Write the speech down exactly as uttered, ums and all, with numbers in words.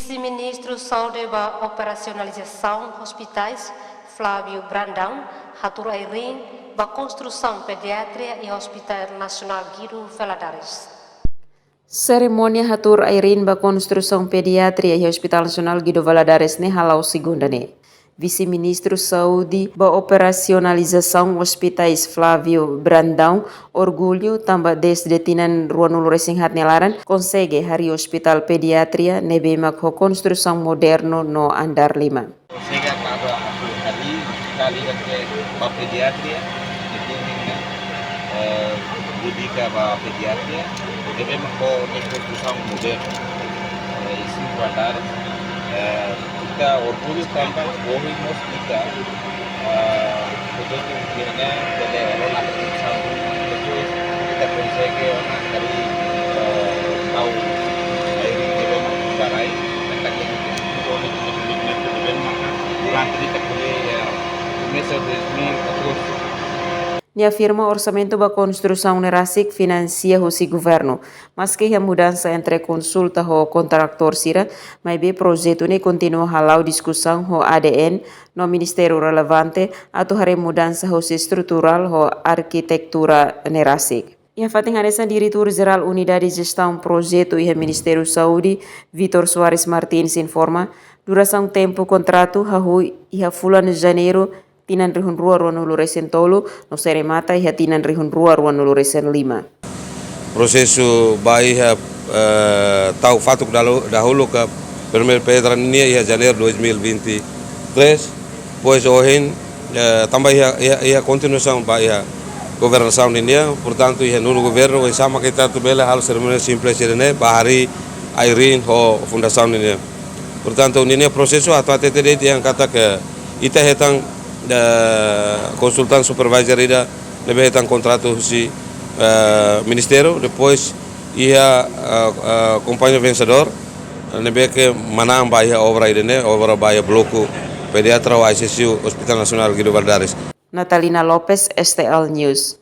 Vise-Ministru Saúde ba Operasionalizasaun Hospitais, Flávio Brandão, hatuur ai-riin ba konstrusaun pediatria iha Hospital Nasionál Guido Valadares. Serimónia hatuur ai-riin ba konstrusaun pediatria iha Hospital Nasionál Guido Valadares ne'e hala'o Segunda ne'e. Vise-Ministru Saúde ba Operasionalizasaun Hospitais, Flávio Brandão, orgullu tanba dezde tinan ruanulu-resin-haat nia laran konsege harii hospital pediatria ne'ebé mak ho konstrusaun modernu no andár lima. Konsege atu harii hospital ida ke ba pediatria, itu nia, eh, dedika ba pediatria, ne'ebé mak ho konstrusaun modernu, eh, iha sinku andár, eh, ita orgullu tanba ohin mós ita, ah, projetu ida-ne'e bele rona atensaun. Depois ita konsege ona harii, eh, tau ai-riin ne'ebé mak barak, ita konsege durante ita kole, eh, komesa dois mil e catorze. Nia afirma orsamentu ba konstrusaun ne'e rasik finansia husi governu. Maske iha mudansa entre konsulta ho kontratór sira, maibé projetu ne'e kontinua hala'o diskusaun ho A D N no ministériu relevante atu haree mudansa husi estruturál ho arkitektura ne'e rasik. Iha fatin hanesan, Diretór Jerál Unidade Jestaun Projetu iha Ministériu Saúde, Vítor Soares Martins, informa, durasaun tempu kontratu hahú iha fulan Janeiru tinan rihun rua ruanulu-resin-tolu, no sei remata iha tinan rihun rua ruanulu-resin-lima. Prosesu ba iha, eh, tau fatuk dalu-, dahuluk primeiru pedra nian iha Janeiru dois mil e vinte e três, depois ohin, eh, tanba iha, iha, iha kontinuasaun ba iha governasaun nian, portantu iha nonu governu, oinsá mak ita atu bele halo serimónia simples ida-ne'e, ba harii ai-riin ho fundasaun nian. Portantu, ninia prosesu atu hatete de'it dehan katak ita hetan, eh, konsultan supervisor ida ne'ebé hetan kontratu husi, eh, ministériu, depois iha, eh, eh, kompañia vensedór ne'ebé ke manán ba iha obra ida-ne'e, obra ba iha bloku pediatria ho I C C U Hospital Nasionál Guido Valadares. Natalina Lopes, S T L News.